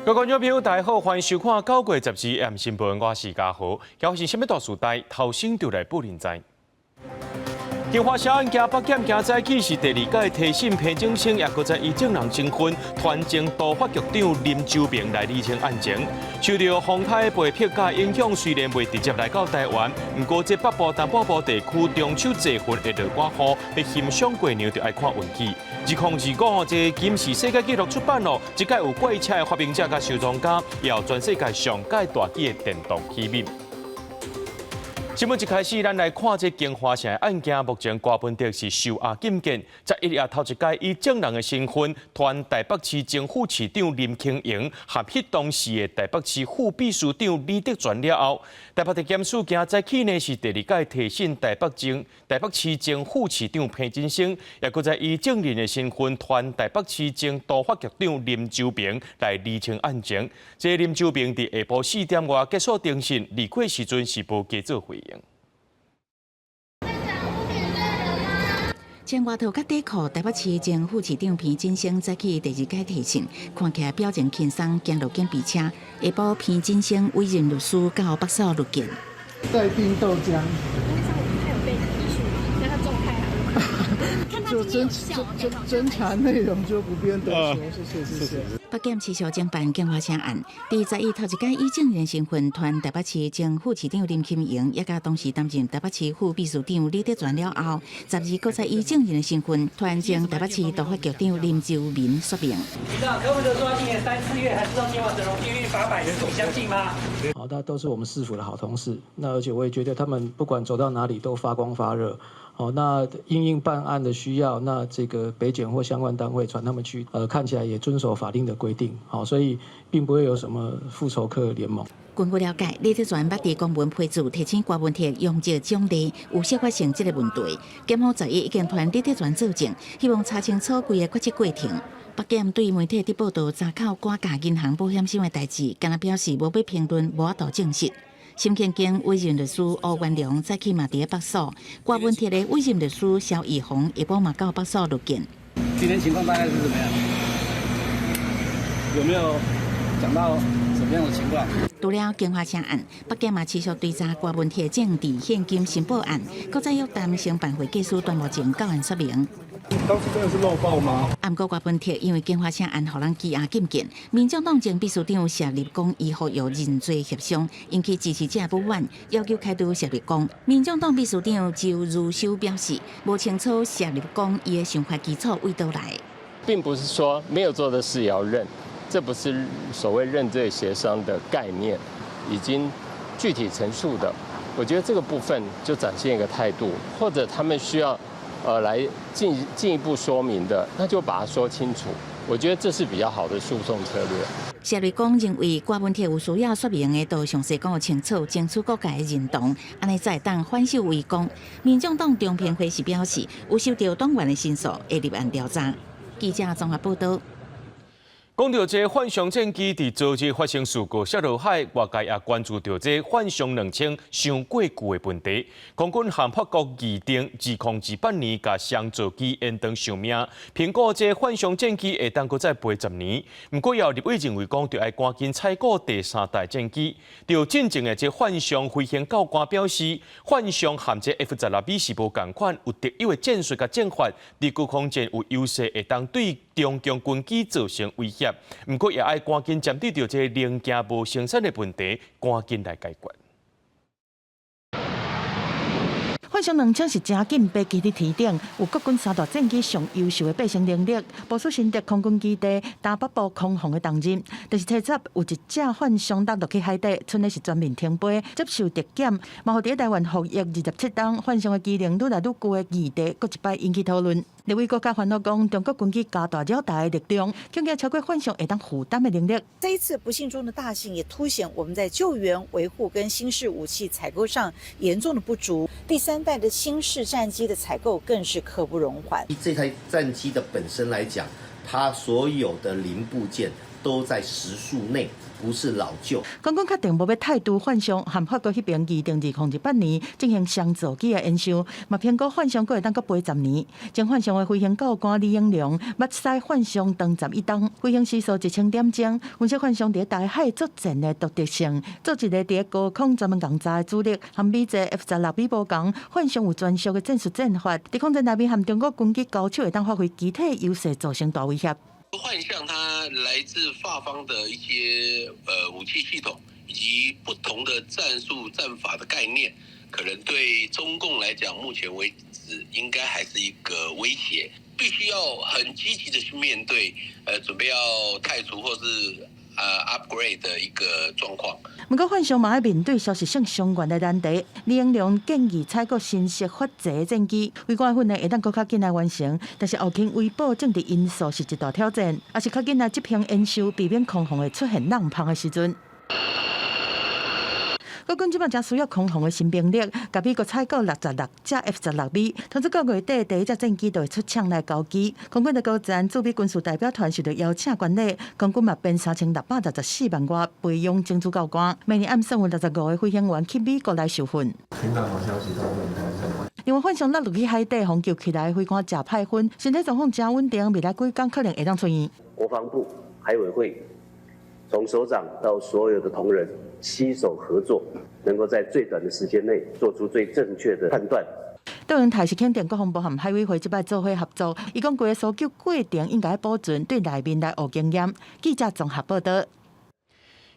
各位觀眾朋友，大家好，歡迎收看9月12 M 新聞，我是嘉豪。今是啥物大事代，頭先就來報您知。京華城案件北檢今早起是第二屆提審彭錦生，也閣再以證人身份傳前都發局長林周明來釐清案情。受著風颱被迫佮影響，雖然未直接來到台灣，毋過這北部、東北部地區中秋節份會落寡雨，欲欣賞月娘就愛看運氣。2025這金氏世界紀錄出版咯，這屆有怪車的發明者佮收藏家，也有全世界上蓋大機的電動器皿。新聞一開始，咱來看這京華城的案件。目前郭文德是受押禁見，11日頭一擺以證人的身份，傳台北市前副市長林清榮和彼當時的台北市副秘書長李德全了後，台北地檢署今早起呢是第二屆提審台北市前副市長彭錦生，也閣再以證人的身份傳台北市前都發局長林周平來釐清案情。這林周平佇下晡4點外結束偵訊，離開時陣是無加做回應。穿外套佮短褲，台北市前副市長彭錦生早起第二屆提審，看起來表情輕鬆，行落警備車。下晡彭錦生委任律師到北掃律見。帶病豆漿。他有被醫術嗎？那他狀態還？就偵查內容就不便多說，謝謝謝謝。北檢持續偵辦京華城案，佇11頭一擺以證人身份傳台北市前副市長林清榮，也佮當時擔任台北市副秘書長李德全了後，12閣再以證人的身份傳前台北市都發局長林周明說明。局長，柯文哲說今年三四月還是到京華整容避孕800元，你相信嗎？好，那都是我們市府的好同事，那而且我也覺得他們不管走到哪裡都發光發熱。好，那因應辦案的需要，那這個北檢或相關單位傳他們去，看起來也遵守法定的規定，好，所以並不會有什麼復仇客聯盟。根據了解，李德全捌佇公文批注提醒郭文鐵用這獎勵有涉發生這個問題，檢方11已經傳李德全作證，希望查清楚規个決策過程。北檢對媒體的報道查扣寡家銀行保險箱的代誌，敢若表示無欲評論，無法度證實。沈慶京委任律師吳元良早起嘛佇咧北訴，郭文鐵的委任律師蕭以宏下晡嘛到北訴律見。今天情況大概是怎麼樣？有沒有講到什麼樣的情況？除了京華城案，北檢嘛持續追查郭文鐵政治獻金申報案，閣再約談承辦會計師段慕靜到案說明。當時真的是漏報嗎？毋過郭文鐵因為京華城案予人羈押禁見，民眾黨前秘書長謝立功伊呼籲認罪協商，引起支持者不滿，要求開除謝立功。民眾黨秘書長周如修表示，無清楚謝立功伊的想法基礎為佗來。並不是說沒有做的事也要認，這不是所謂認罪協商的概念，已經具體陳述的。我覺得這個部分就展現一個態度，或者他們需要來進一步說明的，那就把它說清楚。我覺得這是比較好的訴訟策略。謝立功認為，郭文鐵有需要說明的，都詳細講清楚，爭取各界的認同，按呢才會當反守為攻。民眾黨中評會是表示，有收到黨員的申訴，會立案調查。記者綜合報道。講著這幻象戰機佇昨日發生事故，摔落海，外界也關注著這幻象2000傷過舊的問題。空軍和法國議定，2028年共雙座機延長壽命，評估這幻象戰機會當閣再飛10年。毋過，也有立委認為講，著愛趕緊採購第三代戰機。就進前的這幻象飛行教官表示，幻象和這 F-16B 是無仝款，有特有的戰術佮戰法，佇高空戰有優勢，會當對中共軍機造成威脅。毋過，也愛趕緊針對著這零件無生產的問題，趕緊來解決。幻象2000是誠緊飛機佇天頂，有國軍三大戰機上優秀的爬升能力，部署新竹空軍基地、東北部空防的重任。但是提早有一隻幻象落落去海底，賰的是全面停飛，接受特檢，嘛予佇台灣服役27冬，幻象的機能愈來愈舊的議題，閣一擺引起討論。立委閣較煩惱講，中國軍機加大繞台的力量，恐驚超過幻象會當負擔的能力。這一次不幸中的大幸，也凸顯我們在救援、維護跟新式武器採購上嚴重的不足。第三代的新式戰機的採購更是刻不容緩。這台戰機的本身來講，它所有的零部件都在時速內，不是老舊。空軍確定無欲汰除幻象，和法國彼爿2028年進行雙座機的研修，嘛評估幻象閣會當閣飛10年。前幻象的飛行教官李英良，捌駛幻象長11冬，飛行時速1000點鐘，分析幻象佇大海作戰的獨特性，做一个佇高空專門共炸的主力，和美製 F-16V 無仝，幻象有專屬的戰術戰法，佇空戰內面和中國軍機交手會當發揮機體優勢，造成大威脅。幻象它來自法方的一些武器系統，以及不同的戰術戰法的概念，可能對中共來講，目前為止應該還是一個威脅，必須要很積極的去面對，準備要汰除或是upgrade 的一個狀況。毋過幻象嘛愛面對消失性傷員的難題，李英良建議採購新式法制戰機，飛官訓練會當閣較緊來完成，但是後勤維保政治因素是一大挑戰，也是較緊來執行演習，避免空防會出現落芳的時陣。國軍這擺誠需要空防的新兵力，共美國採購66隻 F-16V，通知九月底第一隻戰機就會出廠來交機。空軍的高層駐美軍事代表團受到邀請觀禮，空軍嘛編3664萬外培養精子教官，明年暗算有65個飛行員去美國來受訓。聽到好消息都會很開心。另外，幻象落落去海底，予救起來，飛官食歹薰，身體狀況誠穩定，未來幾工可能會當出院。國防部海委會從首長到所有的同仁攜手合作，能夠在最短的時間內做出最正確的判斷。卓榮泰是肯定國防部和海委會這擺做伙合作，伊講規个搜救過程應該保存，對內面來學經驗。記者綜合報道。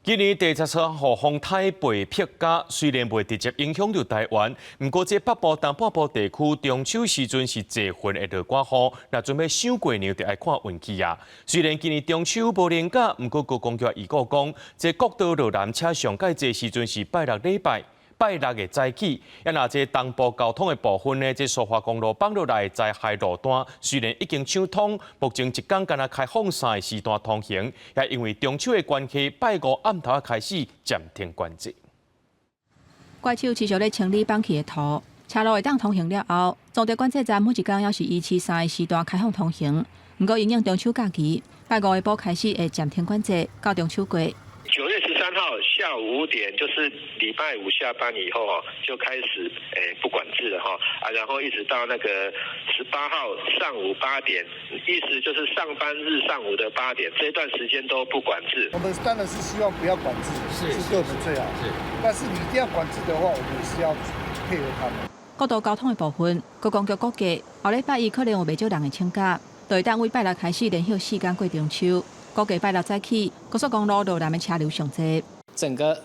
今年第13號風颱貝碧嘉雖然袂直接影響著台灣，毋過這北部、東半部地區中秋時陣是濟雲會落寡雨，若準備賞月娘就愛看運氣啊。雖然今年中秋無連假，毋過觀光局預估講，這國道羅南車上蓋濟時陣是拜六禮拜。拜六的早起，啊若這東部交通的部分呢，這蘇花公路放落來的災害路段，雖然已經搶通，目前一工干焦開放三個時段通行，也因為中秋的關係，拜五暗頭開始暫停管制。怪手持續咧清理崩去的土，車路會當通行了後，總督管制站每一工猶是維持三個時段開放通行。毋過，因應中秋假期，拜五下晡開始會暫停管制，到中秋過。 9月13號下午5點，就是禮拜五下班以後哦，就開始不管制了哈啊，然後一直到那個18號上午八點，意思就是上班日上午的八點，這段時間都不管制。我們當然是希望不要管制，是對我們最好。是，但是你一定要管制的話，我們也是要配合他們。國道交通的部分，觀光局估計後禮拜一可能有袂少人會請假，就會當對拜六開始連續4工過中秋。估計拜六早起，高速公路羅南的車流上濟。整個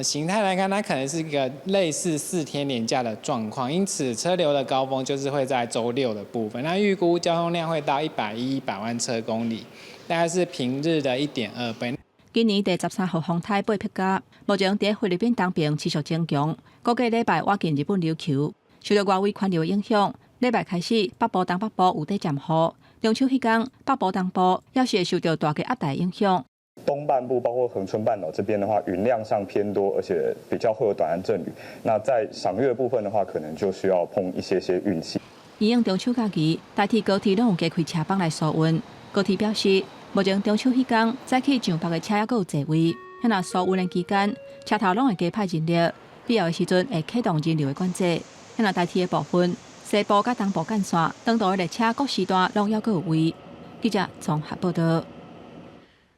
形態來看，它可能是一個類似4天連假的狀況，因此車流的高峰就是會在週六的部分。那預估交通量會到110百萬車公里，大概是平日的1.2倍。今年第十三號風颱貝碧嘉，目前佇菲律賓東邊持續增強，估計禮拜倚近日本琉球，受到外圍環流影響，禮拜開始北部、東北部有咧漸雨。中秋彼工，北部、東部猶是會受到大氣壓大影響。東半部包括恆春半島這邊的話，雲量上偏多，而且比較會有短暫陣雨。那在賞月部分的話，可能就需要碰一些些運氣。因應中秋假期，台鐵高鐵攏有加開車班來疏運。高鐵表示，目前中秋彼工早起上北的車猶閣有座位，若疏運的期間，車頭攏會加派人力，必要的時陣會啟動人流的管制。若台鐵的部分，西部佮東部幹線，長途的列車各時段攏猶閣有位。記者綜合報道。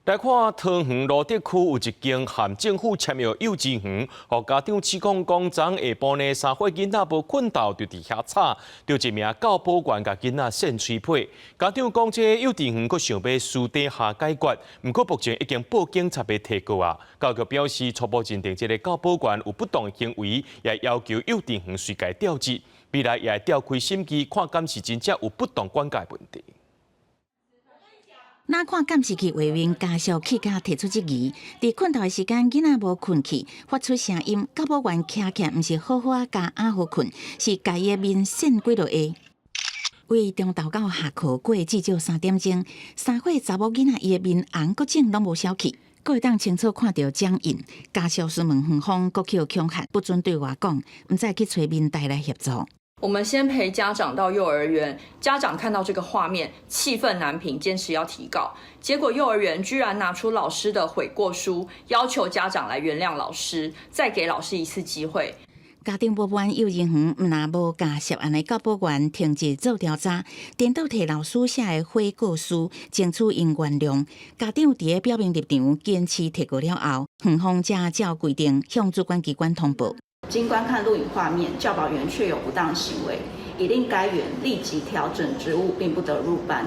來看桃園蘆竹區有一間和政府簽約幼稚園，予家長指控講，昨下晡呢三歲囡仔無睏著，就佇遐吵，著一名教保員共囡仔扇喙皮。家長講，這幼稚園閣想欲私底下解決，毋過目前已經報警察欲提告啊。教育局表示初步認定這个教保員有不當行為，也要求幼稚園隨共調職，未來也會調開審議，看敢是真正有不當管教的問題。哪看監視器畫面，家屬去甲提出質疑。佇睏著的時間，囡仔無睏去，發出聲音，教保員徛起來，毋是好好仔教阿豪睏，是共伊的面扇幾落下。對中晝到下課過至少3點鐘，3歲查某囡仔伊的面紅閣腫攏無消去，閣會當清楚看著掌印。家屬詢問園方，閣去予恐嚇，不准對外講，毋知去揣民代來協助。我們先陪家長到幼兒園，家長看到這個畫面，氣憤難平，堅持要提告。結果幼兒園居然拿出老師的悔過書，要求家長來原諒老師，再給老師一次機會。家長不滿幼兒園毋但無共涉案的教保員停職做調查，顛倒提老師寫的悔過書，爭取𪜶原諒。家長佇咧表明立場，堅持提告了後，園方才照規定向主管機關通報。經觀看錄影畫面，教保員確有不當行為，已令該員立即調整職務，並不得入班。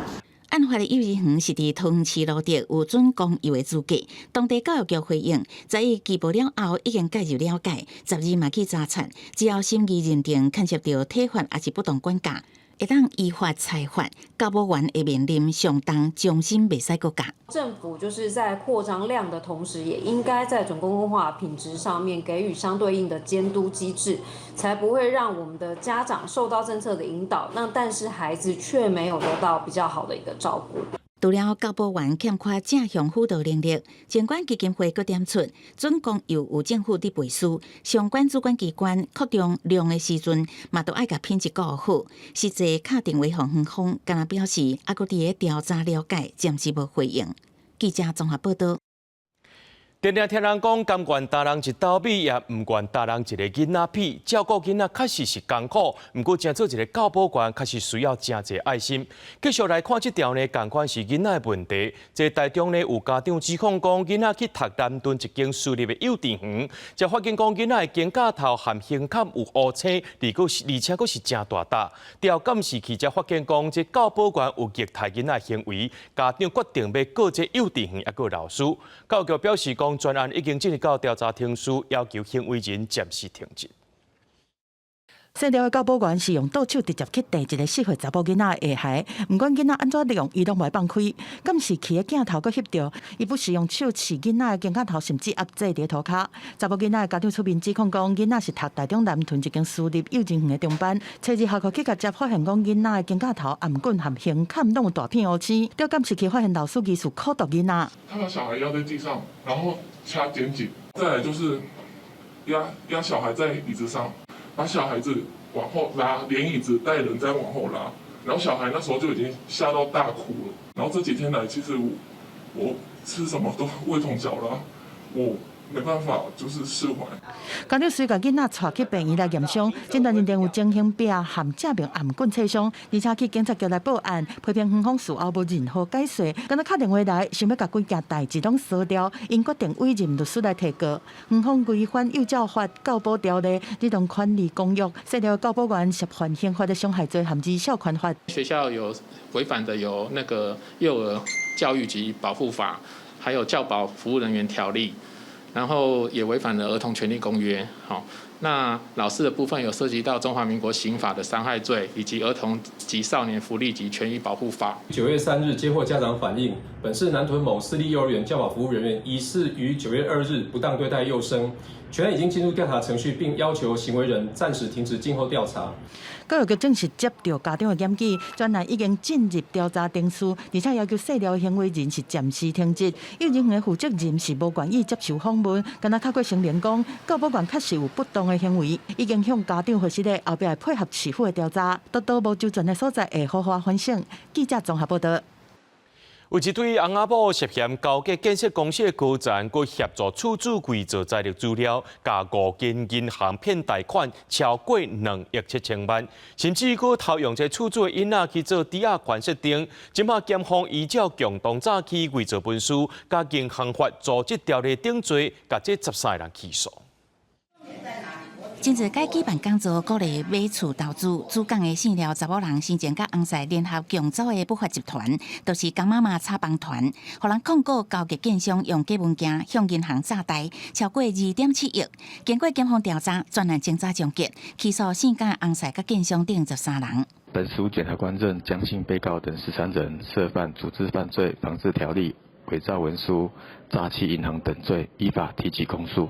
案發的幼兒園是佇桃園市蘆竹，有準公幼的資格。當地教育局回應，在伊舉報了後，已經介入了解，12嘛去查察，只要審議認定牽涉著體罰抑是不當管教，會當依法裁罰。教保員會面臨上重終身袂使閣教。政府就是在擴張量的同時，也應該在準公共化品質上面給予相對應的監督機制，才不會讓我們的家長受到政策的引導，那但是孩子卻沒有得到比較好的一個照顧。除了教保員欠缺正向輔導能力，監管基金會閣點出，準公幼有政府佇背書，相關主管機關擴張量的時陣，嘛都愛共品質顧好。實際敲電話予園方，敢若表示猶閣佇咧調查了解，暫時無回應。記者綜合報道。定定聽人講，甘願擔人一斗米，也毋願擔人一个囡仔屁。照顧囡仔確實是艱苦，毋過成做一个教保員，確實需要誠濟愛心。繼續來看這條呢，仝款是囡仔的問題。這台中呢，有家長指控講，囡仔去讀南屯一間私立的幼稚園，才發現講囡仔的肩胛頭和胸坎有烏青，而且閣是誠大笪。調監視器才發現講，這教保員有虐待囡仔的行為，家長決定欲告這幼稚園抑閣老師。教育局表示講，全案已經進入到調查程序，要求行為人暫時停職。細粒的教保員是用倒手直接去硩一个4歲查某囡仔的下頦，毋管囡仔按怎弄，伊攏袂放開。監視器的鏡頭閣翕著，伊不時用手刺囡仔的肩胛頭，甚至壓制佇塗跤。查某囡仔的家長出面指控講，囡仔是讀台中南屯一間私立幼稚園的中班，初二下課去共接，發現講囡仔的肩胛頭、頷頸和胸坎攏有大片烏青。調監視器發現老師疑似苦毒囡仔。他把小孩壓在地上，然後掐肩頸，再來就是壓小孩在椅子上。把小孩子往後拉，連椅子帶人再往後拉，然後小孩那時候就已經嚇到大哭了。然後這幾天來，其實我吃什麼都味同嚼蠟，我沒辦法，就是釋懷。家長隨共囡仔帶去病院來驗傷，診斷認定有精神病含致命頷頸切傷，而且去警察局來報案，批評園方事後無任何解釋，敢若敲電話來，想欲共規件代誌攏掃掉，𪜶決定委任律師來提告。園方違反幼教法、教保條例、兒童權利公約，細粒教保員涉犯刑法的傷害罪和兒少權法。學校有違反的有那個幼兒教育及保護法，還有教保服務人員條例。然後也違反了兒童權利公約，好，那老師的部分有涉及到中華民國刑法的傷害罪，以及兒童及少年福利及權益保護法。9月3日接獲家長反映，本市南屯某私立幼兒園教保服務人員疑似於9月2日不當對待幼生，全案已經進入調查程序，並要求行為人暫時停職靜候調查。教育局證實接到家長的檢舉，全案已經進入調查程序，而且要求細粒行為人是暫時停職。幼兒園的負責人是無願意接受訪問，敢若透過聲明講，教保員確實有不當的行為，已經向家長核實咧，後壁會配合市府的調查，都都無周全的所在會好好反省。記者綜合報道。有一對翁仔某涉嫌勾結建設公司的高層，閣協助厝主偽造財力資料，共五間銀行騙貸款超過2億7千萬，甚至閣偷用這厝主的囡仔去做抵押權設定。這馬檢方依照共同詐欺、偽造文書、佮銀行法組織條例等罪，共這13个人起訴。真濟擺舉辦講座，鼓勵買厝投資。主講的姓廖查某人生前佮翁婿聯合共組的不法集團，就是江媽媽炒房團，予人控告勾結建商用假文件向銀行詐貸，超過2.7億。經過檢方調查，專案偵查終結，起訴姓江翁婿佮建商等13人。本署檢察官認江姓被告等13人涉犯組織犯罪防治條例、偽造文書、詐欺銀行等罪，依法提起公訴。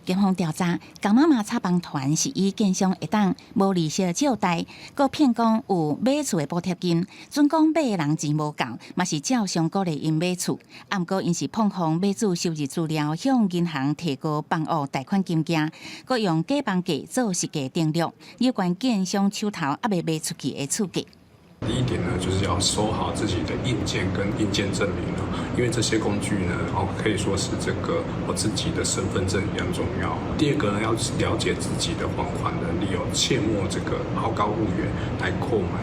警方調查，江媽媽炒房團是以建商會當無利息借貸，閣騙講有買厝的補貼金，準講買的人錢無夠，嘛是照常鼓勵𪜶買厝。啊，毋過𪜶是膨風買主收入資料，向銀行提高房屋貸款金額，閣用假房價做實價登錄，有關建商手頭猶未賣出去的厝價。第一點呢，就是要收好自己的印鑑跟印鑑證明哦，因為這些工具呢，哦，可以說是這個我自己的身份證一樣重要。第二個呢，要了解自己的還款能力哦，切莫這個好高騖遠來購買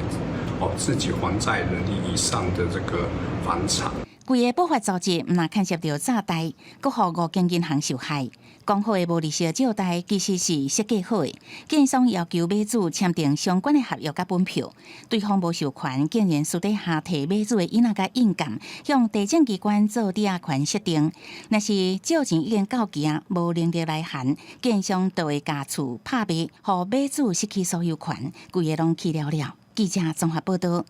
哦自己還債能力以上的這個房產。規个不法組織毋但牽涉著詐貸，閣予五間銀行受害。講好的無利息借貸，其實是設計好的。建商要求買主簽訂相關的合約佮本票，對方無授權，竟然私底下提買主的椅仔佮印鑑，向地政機關做抵押權設定。若是借錢已經到期啊，無能力來還，建商就會共厝拍賣，予買主失去所有權，規个攏去了了。記者綜合報道。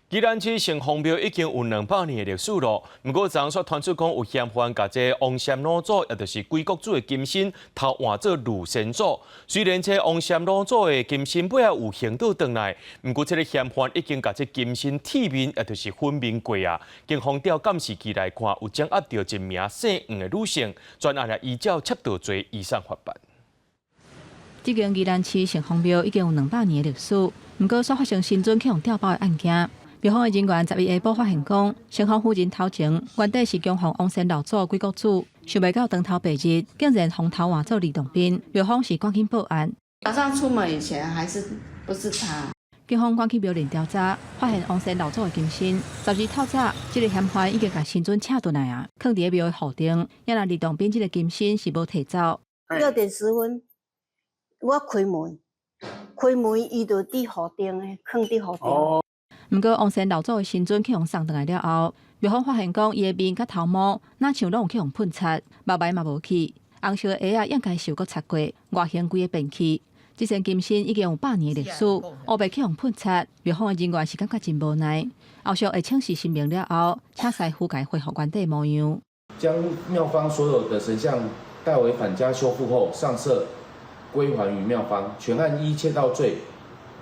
宜蘭市城隍廟已經有200年的歷史咯，毋過昨昏傳出講有嫌犯共這王禪老祖，也就是歸國祖的金身偷換做呂神祖。雖然這王禪老祖的金身尾仔有還倒轉來，毋過這个嫌犯已經共這金身剃面，也就是粉面過啊。警方調監視器來看，有掌握著一名姓黃的女性，專案來依照竊盜罪移送法辦。這間宜蘭市城隍廟已經有200年的歷史，毋過煞發生神尊去予調包的案件。廟方的人員11下晡發現講，城隍夫人頭前原底是供奉王仙老祖歸國祖，想袂到當頭白日竟然予偷換做李洞賓，廟方是趕緊報案。早上出門以前還是不是他？警方趕去廟內調查，發現王仙老祖的金身。12透早，這个嫌犯已經共神尊請轉來啊，囥佇咧廟的後殿。也若李洞賓這个金身是無提走。6點10分，我開門，開門伊就佇後殿的，囥佇後殿。毋過王仙老祖的神尊去予送轉來了後，廟方發現講伊的面佮頭毛，若像攏有去予噴漆，目眉嘛無去，紅色的鞋仔應該是有閣擦過，外形規个變去。這尊金身已經有百年的歷史，烏白去予噴漆，廟方的人員是感覺真無奈。後續會請示神明了後，請師傅共恢復原底模樣。將廟方所有的神像帶回返家修復後上色，歸還於廟方。全案依竊盜罪，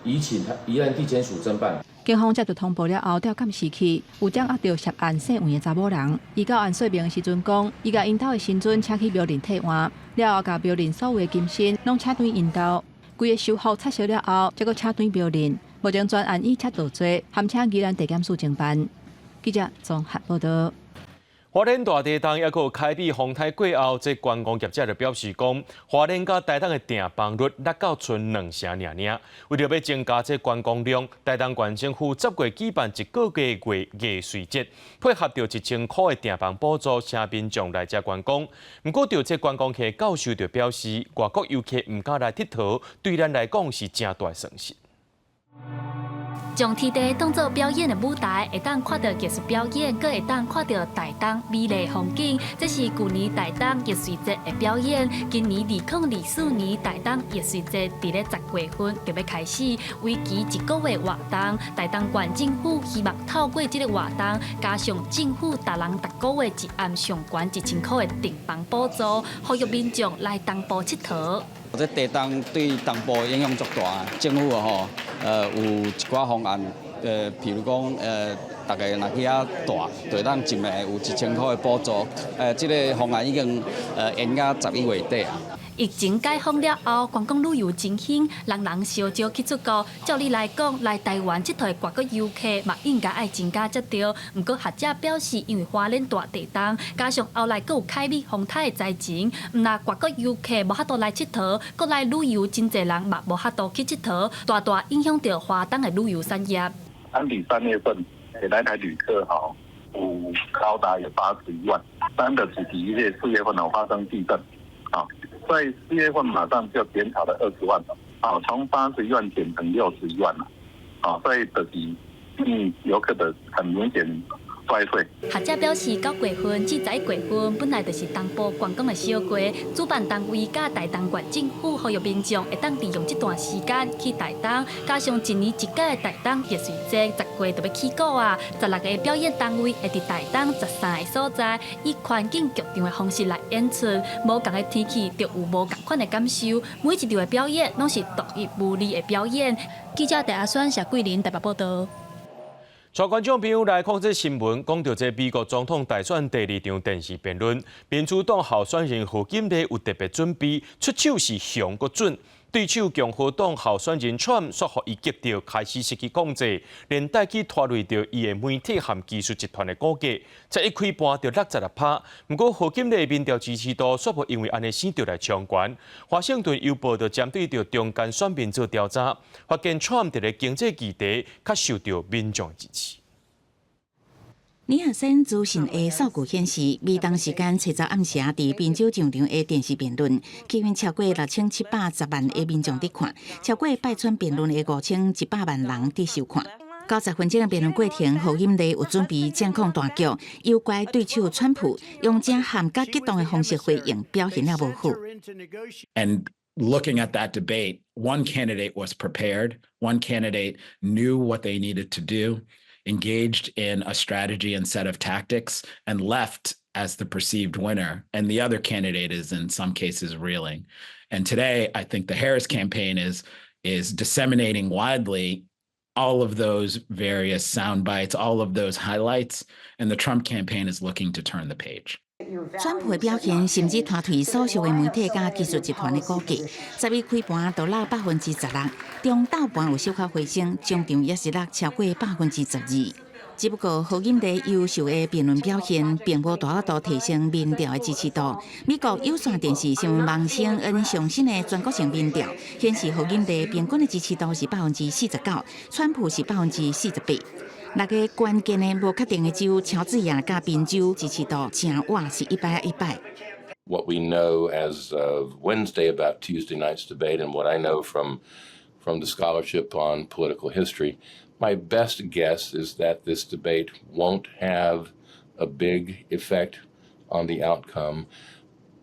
移請宜蘭地檢署偵辦。警方接到通報了後，調監視器，有掌握著涉案姓黃的查某人。伊到案說明的時陣講，伊共𪜶兜的神尊請去廟內替換，了後共廟內所有的金身攏請轉𪜶兜，規个修復漆色了後，才閣請轉廟內。目前全案以竊盜罪，函請宜蘭地檢署偵辦。記者綜合報道。花蓮大地動，抑閣有凱美風颱過後，這觀光業者就表示講，花蓮佮台東的訂房率落到賰2成爾爾。為著欲增加這觀光量，台東縣政府10月舉辦一個月月藝穗節，配合著1000箍的訂房補助，請民眾來遮觀光。毋過，著這觀光客教授就表示，外國遊客毋敢來𨑨迌，對咱來講是誠大損失。將天地當做表演的舞台，會當看到藝術表演，閣會當看到台東美麗風景。這是舊年台東藝穗節的表演。今年2024年台東藝穗節佇咧10月份就欲開始，為期一個月活動。台東縣政府希望透過這個活動，加上政府逐人逐個月一暗上懸1000箍的訂房補助，呼籲民眾來東部𨑨迌。這地動對東部影響足大，政府吼，有一寡方案，譬如講，逐家若去遐蹛，就會當一暝有1000箍的補助。這个方案已經延到11月底啊。疫情解封了後，觀光旅遊真興，人人相招去出國。照理來講，來台灣𨑨迌的外國遊客嘛應該愛增加才對。毋過學者表示，因為花蓮大地動，加上後來閣有凱美風颱的災情，毋但外國遊客無法度來𨑨迌，國內旅遊真濟人嘛無法度去𨑨迌，大大影響著花東的旅遊產業。單筆3月份來台旅客吼有高達有81萬，三個是第一月4月份有發生地震，啊。在4月份馬上就減少了20萬了，啊，從81萬減成61萬了，啊，所以就是遊客的很明顯，衰退。學者表示，9月份至11月份本來就是東部觀光的小季，主辦單位佮台東縣政府呼籲民眾會當利用這段時間去台東，加上一年一屆的台東藝穗節10月就欲起鼓啊，16個表演單位會佇台東13個所在，以環境劇場的方式來演出，無仝的天氣就有無仝款的感受，每一場的表演攏是獨一無二的表演。記者戴阿宣、謝桂林台北報道。帶觀眾朋友來看這新聞，講著這美國總統大選第二場電視辯論，民主黨候選人賀錦麗有特別準備，出手是雄閣準，對手共和黨候選人川普予伊激著開始失去控制，連帶去拖累著伊的媒體和技術集團的股價，才一開盤就落16%。毋過賀錦麗民調支持度煞無因為按呢升著來衝懸。華盛頓郵報就針對著中間選民做調查，發現川普佇咧經濟議題較受著民眾支持。尼爾森資訊的數據顯示，美東時間初十暗時佇賓州上場的電視辯論，吸引超過6710萬的民眾佇看，超過拜川辯論的5100萬人佇收看。90分鐘的辯論過程，賀錦麗有準備掌控大局，誘拐對手川普，用誠悍佮激動的方式回應，表現了無好。 And looking at that debate, one candidate was prepared, one candidate knew what they needed to do, engaged in a strategy and set of tactics, and left as the perceived winner. And the other candidate is in some cases reeling. And today, I think the Harris campaign is disseminating widely all of those various sound bites, all of those highlights, and the Trump campaign is looking to turn the page. 川普的表現甚至拖退所屬的媒體佮技術集團的股價，11開盤就落16%，中晝盤有小可回升，終場也是落超過12%。只不過賀錦麗優秀的辯論表現，並無大幅度提升民調的支持度。美國有線電視新聞網 CNN 上新的全國性民調顯示，賀錦麗平均的支持度是49%，川普是48%。六個關鍵的無確定的州，喬治亞佮賓州支持度誠倚是一擺仔一擺。 What we know as of Wednesday about Tuesday night's debate, and what I know from the scholarship on political history, my best guess is that this debate won't have a big effect on the outcome.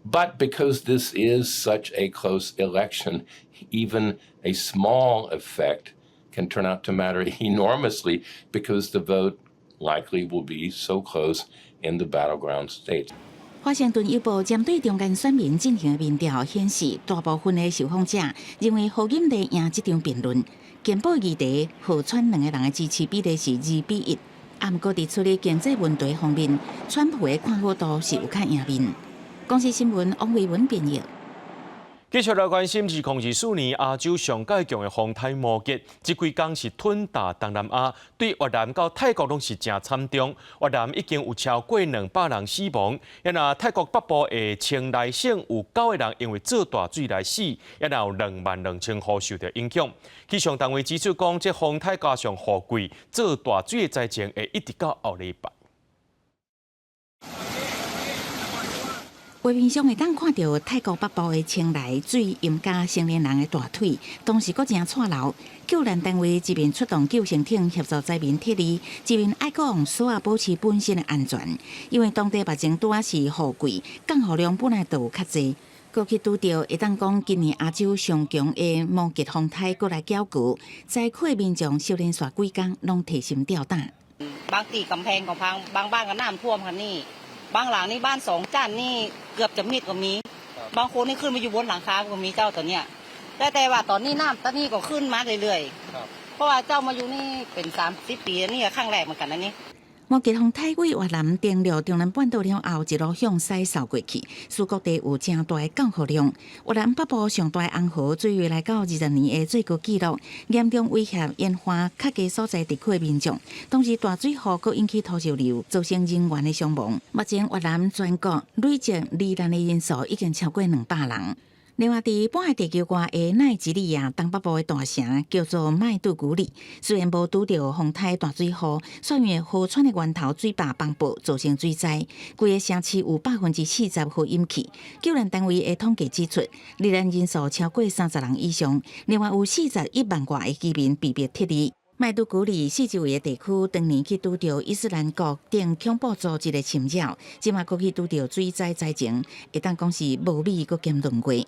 But because this is such a close election, even a small effect can turn out to matter enormously because the vote likely will be so close in the battleground states. 華盛頓郵報針對中間選民進行的民調顯示，大部分的受訪者認為賀錦麗贏這場辯論。健保議題，賀川兩個人的支持比例是2比1。啊，毋過佇處理經濟問題方面，川普的看好度是有較贏面。公視新聞王維文編譯。繼續來關心2024年亞洲上蓋強的風颱摩羯，這幾工是吞打東南亞，對越南到泰國攏是誠慘重。越南已經有超過200人死亡，啊若泰國北部的清萊省有九個人因為做大水來死，也若有22,000戶受著影響。氣象單位指出講，這風颱加上雨季，做大水的災情會一直到後禮拜。畫面上會當看著泰國北部的清萊水淹甲成年人的大腿，當時閣誠掣流。救援單位一面出動救生艇協助災民撤離，一面愛閣用索仔保持本身的安全。因為當地目前拄仔是雨季，降雨量本來就有較濟。閣去拄著會當講今年亞洲上強的摩羯風颱閣來攪局，災區的民眾小連續幾工攏提心吊膽。 ບາງທີກຳແພງກໍພັງບາງບ້ານກໍນ້ຳຖ້ວມຄ່ະນີ້ບາງຫຼັງນີ້ບ້ານສອງຊັ້ນນີ້ເກືອບຈະມິດກໍມີບາງຄົນນີ້ຂຶ້ນມາຢູ່ບົນຫຼັງຄາກໍມີເຈົ້າຕອນເນີ້ຍແຕ່ແຕ່ວ່າຕອນນີ້ນ້ຳຕອນນີ້ກໍຂຶ້ນມາເລື້ອຍໆເພາະວ່າເຈົ້າມາຢູ່ນີ້ເປັນ30ປີນີ້ຄັ້ງແຮກເໝືອນກັນນະນີ້ 摩羯風颱對越南登陸中南半島了後，一路向西掃過去，使各地有誠大的降雨量。越南北部上大的紅河水位來到20年的最高紀錄，嚴重威脅沿岸較低所在地區的民眾。同時，大水雨閣引起土石流，造成人員的傷亡。目前越南全國累計罹難的人數已經超過200人。另外，佇半個地球外的奈及利亞東北部的大城叫做麥杜古里，雖然無拄著風颱大水雨，卻因為河川的源頭水壩崩爆，造成水災，規個城市有40%予淹去。救援單位的統計指出，罹難人數超過30人以上，另外有41萬外的居民被迫撤離。麥都古里四周圍的地區，當年去拄著伊斯蘭國等恐怖組織的侵擾，這馬閣去拄著水災災情，會當講是無米閣兼輪過。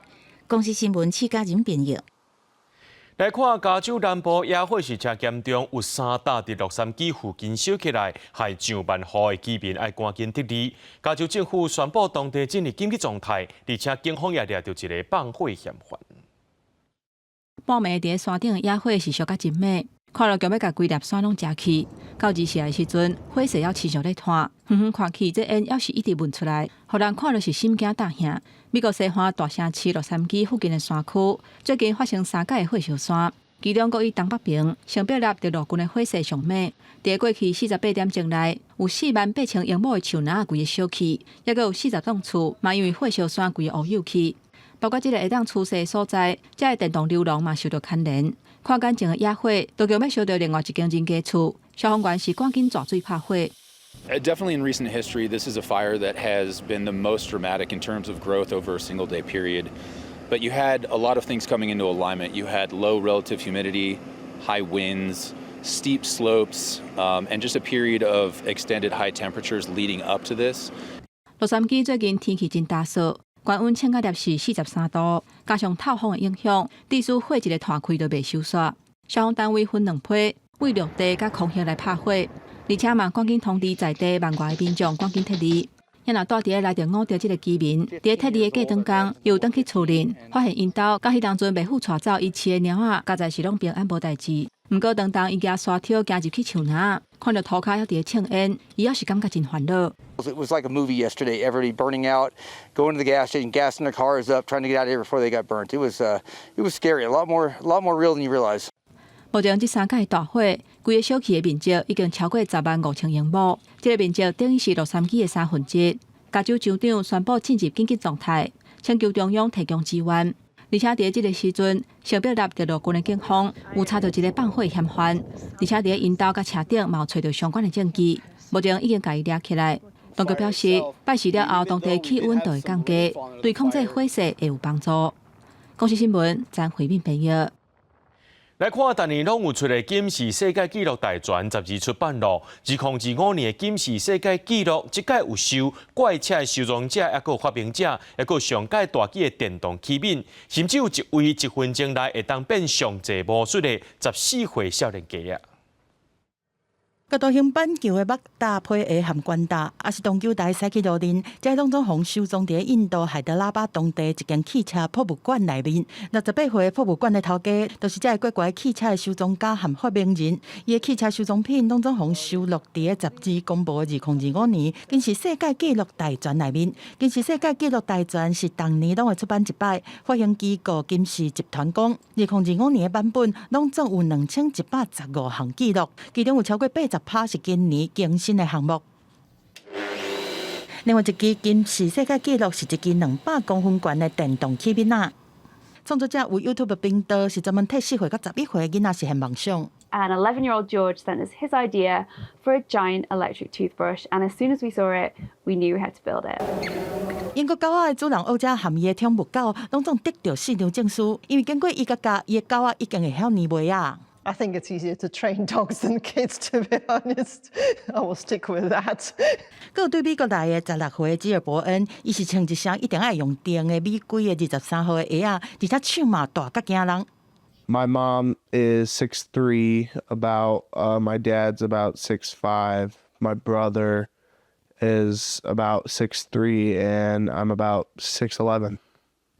公視新聞，施嘉仁編譯。來看加州南部野火是誠嚴重，有三棟佇洛杉磯附近燒起來，害上萬戶的居民愛趕緊撤離。加州政府宣布當地進入緊急狀態，而且警方也掠著一个放火嫌犯。半暝佇山頂的野火是燒甲真猛，看落強欲共規粒山攏食去。到二時的時陣，火勢猶持續咧湠，遠遠看去，這煙猶是一直冒出來，予人看著是心驚膽嚇。美國西岸大城市洛杉磯附近的山區，最近發生三擺的火燒山，其中閣以東北邊聖伯納德路郡的火勢上猛。佇過去48點鐘內，有48,000英畝的樹林規个燒去，猶閣有40棟厝嘛因為火燒山規个烏有去。包括這个會當出事所在，這个電動溜廊嘛受著牽連。看眼前的野火，都強欲燒著另外一間人家厝，消防員是趕緊蛇水拍火。 Definitely in recent history, this is a fire that has been the most dramatic in terms of growth over a single day period. But you had a lot of things coming into alignment. You had low relative humidity, high winds, steep slopes, and just a period of extended high temperatures leading up to this. 洛杉磯最近天氣真焦燥，高溫衝到攝氏43度，加上透風的影響，致使火一个湠開就袂收煞。消防單位分兩批，對陸地佮空域來拍火，而且嘛趕緊通知在地萬外的民眾趕緊撤離。若住佇咧來電五著這个居民，佇咧撤離的過當工，又轉去厝裡，發現𪜶兜佮彼當陣袂赴帶走伊飼的貓仔，佳哉是攏平安無代誌。毋過當當伊舉沙挑行入去樹林，看著塗跤猶佇咧衝煙，伊猶是感覺真煩惱。 It was like a movie yesterday. Everybody burning out, going to the gas station, gassing their cars up, trying to get out of here before they got burnt. It was scary. A lot more real than you realize. 目前這三擺大火，規个燒去的面積已經超過10萬5千英畝，這个面積等於是洛杉磯的三分之一。加州州長宣布進入緊急狀態，請求中央提供支援。而且佇這个時陣，聖伯納德路郡的警方有查著一个放火嫌犯，而且佇咧𪜶兜佮車頂嘛有揣著相關的證據，目前已經共伊掠起來。當局表示，拜四了後，當地氣溫就會降低，對控制火勢會有幫助。公視新聞，張惠敏編譯。來看，逐年攏有出的金氏世界紀錄大全雜誌出版咯。2025年的金氏世界紀錄，這擺有收怪車的收藏者，抑閣有發明者，抑閣有上蓋大機的電動器皿，甚至有一位一分鐘內會當變上濟魔術的14歲少年家啊！佮大型板球的擘大皮鞋和懸擔，抑是盪球台駛去路面，這攏總予收藏佇印度海德拉巴當地一間汽車博物館內面。68歲博物館的頭家，就是這个古怪汽車的收藏家和發明人。伊的汽車收藏品攏總予收錄佇咧雜誌公布的2025年金氏世界紀錄大全內面。金氏世界紀錄大全是逐年攏會出版一擺，發行機構金氏集團講，2025年的版本攏總有2115項紀錄，其中有超過80%是今年更新的項目。另外一支金氏世界紀錄是一支200公分懸的電動器皿仔。創作者有 YouTube 頻道，是專門替4歲到11歲的囡仔實現夢想。 And 11-year-old George sent us his idea for a giant electric toothbrush, and as soon as we saw it, we knew we had to build it. 英國狗仔的主人奧加和伊的寵物狗，攏總得著四張證書，因為經過伊佮教，伊的狗仔已經會曉粘襪仔。 I think it's easier to train dogs than kids, to be honest. I will stick with that. 閣有對美國來的16歲吉爾伯恩，伊是穿一雙一定愛用電的米規的23號的鞋仔，而且手嘛大甲驚人。 My mom is 6'3", about my dad's about 6'5". My brother is about 6'3", and I'm about 6'11".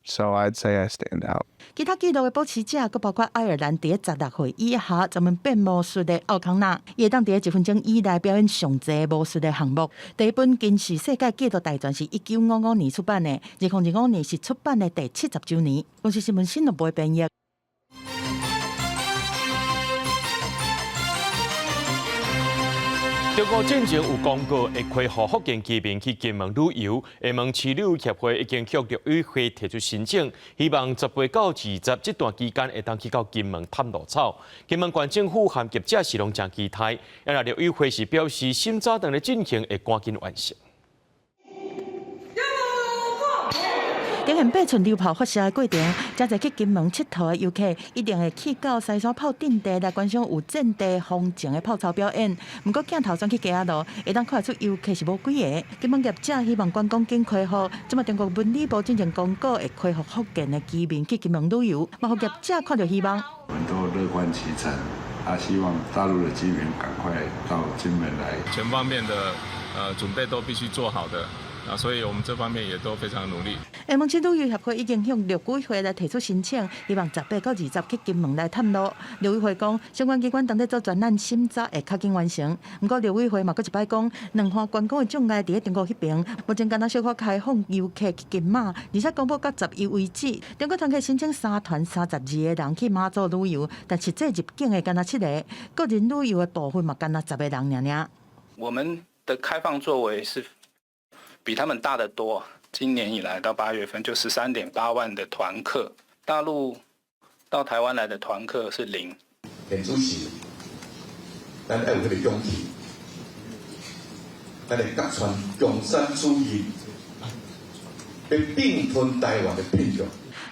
So I'd say I stand out. 其他紀錄的保持者，閣包括愛爾蘭佇16歲以下專門變魔術的奧康納，伊會當佇一分鐘以內表演上濟魔術的項目。第一本金氏世界紀錄大全是1955年出版的，2025年是出版的第70週年。公視新聞新聞部編譯。中國進前有公告會開放福建居民去金門旅遊，廈門市旅遊協會已經向陸委會提出申請，希望18到20這段期間會當去到金門探露草。金門縣政府和業者是攏誠期待，啊，陸委會是表示審查正咧進行，會趕緊完成。頂現八寸榴炮發射的過程，誠濟去金門𨑨迌的遊客一定會去到西山炮陣地來觀賞有戰地風情的炮操表演。毋過鏡頭轉去街仔路，會當看得出遊客是無幾个。金門業者希望觀光緊恢復，這馬中國文旅部進前公告會恢復福建的居民去金門旅遊，嘛予業者看著希望。我們都樂觀其成，啊，希望大陸的居民趕快到金門來。全方面的準備都必須做好的。啊，所以我們這方面也都非常努力。厦門市旅遊協會已經向陸委會來提出申請，希望18到20去金門來探路。陸委會講，相關機關當咧做專案審查，會較緊完成。毋過陸委會嘛閣一擺講，兩岸觀光的障礙佇咧中國彼爿，目前敢若小可開放遊客去金馬，而且公布到11為止。中國團客申請三團32個人去馬祖旅遊，但實際入境的敢若七個，個人旅遊的部分嘛敢若十個人爾爾。我們的開放作為是比他們大得多。今年以來到8月份就13.8萬的團客，大陸到台灣來的團客是零。田主席，咱愛有彼個勇氣，咱會揭穿共產主義欲併吞台灣的騙局。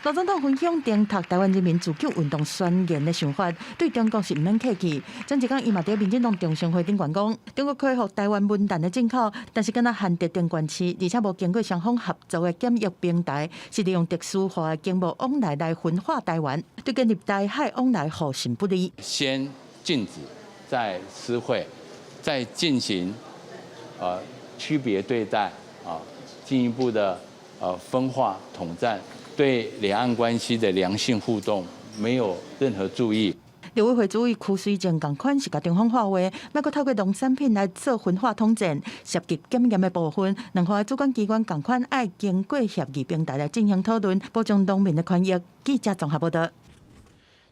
盧總統分享訂讀台灣人民自救運動宣言的想法，對中國是毋免客氣。前一工伊嘛佇民進黨中常會頂懸講，中國恢復台灣文旦的進口，但是敢若限制登關區，而且無經過雙方合作的檢疫平台，是利用特殊化的經貿往來來分化台灣，對建立台海往來互信不利。先禁止，再施惠，再進行區別對待啊，進一步的分化統戰。對兩岸關係的良性互動沒有任何助益。陸委會主委邱垂正仝款是共中方喊話，莫閣透過農產品來做分化統戰，涉及檢驗的部分，兩岸的主管機關仝款愛經過協議平台來進行討論，保障農民的權益。記者綜合報導。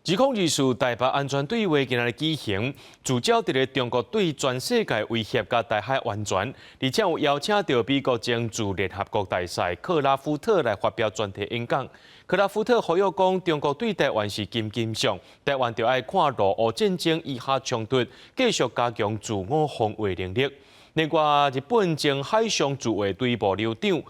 2024台北安全對話今仔日舉行，聚焦佇咧中國對全世界威脅佮台海安全，而且有邀請著美國前駐聯合國大使克拉夫特來發表專題演講。克拉夫特呼籲講，中國對台灣是金金相，台灣著愛看俄烏戰爭以哈衝突，繼續加強自我防衛能力。另外，日本前海上自衛隊幕僚長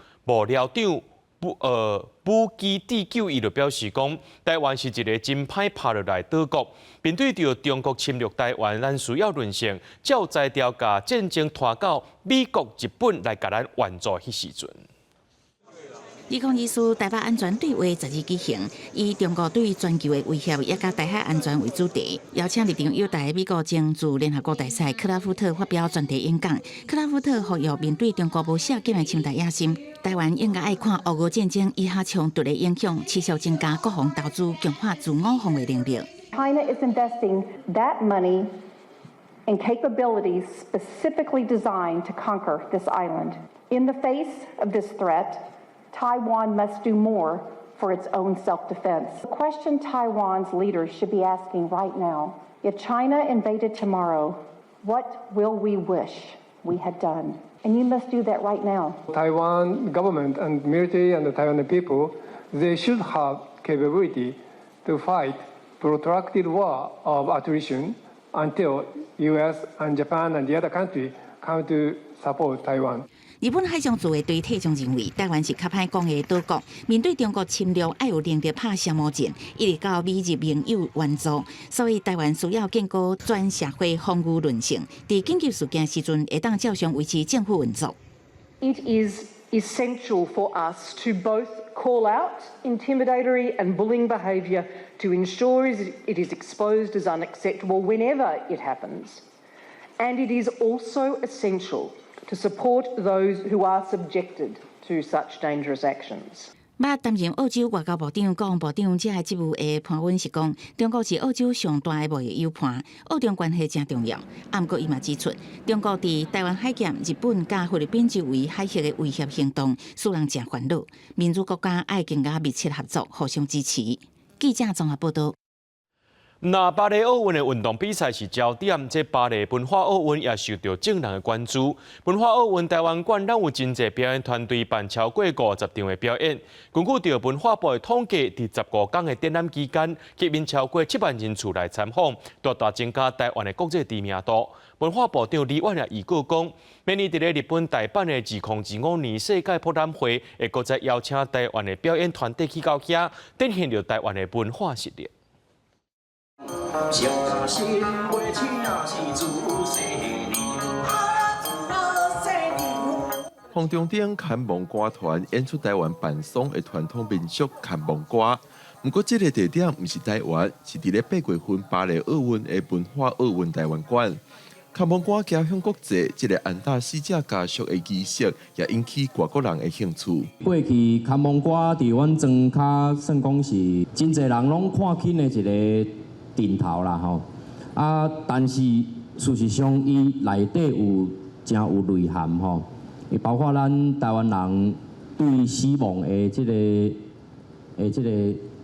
武基智久伊就表示講，台灣是一个真歹拍落來島國，面對著中國侵略台灣，咱需要韌性，才有才調共戰爭拖到美國、日本來共咱援助彼時陣。2024台北安全對話12舉行，以中國對全球的威脅以及台海安全為主題，邀請立場友台美國前駐聯合國大使克拉夫特發表專題演講。克拉夫特呼籲面對中國無赦檢的侵台野心，台灣應該愛看俄烏戰爭以哈衝突的影響，持續增加國防投資，強化自我防衛能力。 China is investing that money in capabilities specifically designed to conquer this island. In the face of this threat, Taiwan must do more for its own self-defense. The question Taiwan's leaders should be asking right now, if China invaded tomorrow, what will we wish we had done? And you must do that right now. Taiwan government and military and the Taiwan people, they should have capability to fight protracted war of attrition until U.S. and Japan and the other country come to support Taiwan. 日本海上自衛隊隊長認為，台灣是較歹講的島國，面對中國侵略，愛有能力拍消磨戰，一直到美日盟友援助，所以台灣需要建構全社會防禦韌性，佇緊急事件時陣，會當照常維持政府運作。 It is essential for us to both call out intimidatory and bullying behaviour to ensure it is exposed as unacceptable whenever it happens, and it is also essential to support those who are subjected to such dangerous actions. 捌擔任澳洲外交部長、國防部長這个職務的潘溫是講，中國是澳洲上大的貿易友伴，澳中關係誠重要。啊，毋過伊嘛指出，中國佇台灣海峽、日本佮菲律賓周圍海域的威脅行動，使人誠煩惱。民主國家愛更加密切合作，互相支持。記者綜合報導。那巴黎奧運的運動比賽是焦點，這巴黎文化奧運也受到眾人的關注。文化奧運台灣館攏有真濟表演團隊辦超過50場的表演。根據著文化部的統計，佇15天的展覽期間，吸引超過7萬人次來參訪，大大增加台灣的國際知名度。文化部長李婉也預告講，明年佇咧日本大阪的2025年世界博覽會，會閣再邀請台灣的表演團隊去到遐，展現著台灣的文化實力。傷心袂請是自細空中頂牽亡歌團演出台灣辦喪的傳統民俗牽亡歌，毋過這个地點毋是台灣，是佇咧8月份巴黎奧運的文化奧運台灣館。牽亡歌走向國際，這个安達死者家屬的儀式也引起外國人的興趣。過去牽亡歌佇阮莊跤算講是真濟人攏看輕的一个陣頭啦吼，啊，但是事實上伊內底有誠有內涵吼，伊包括咱台灣人對死亡的這个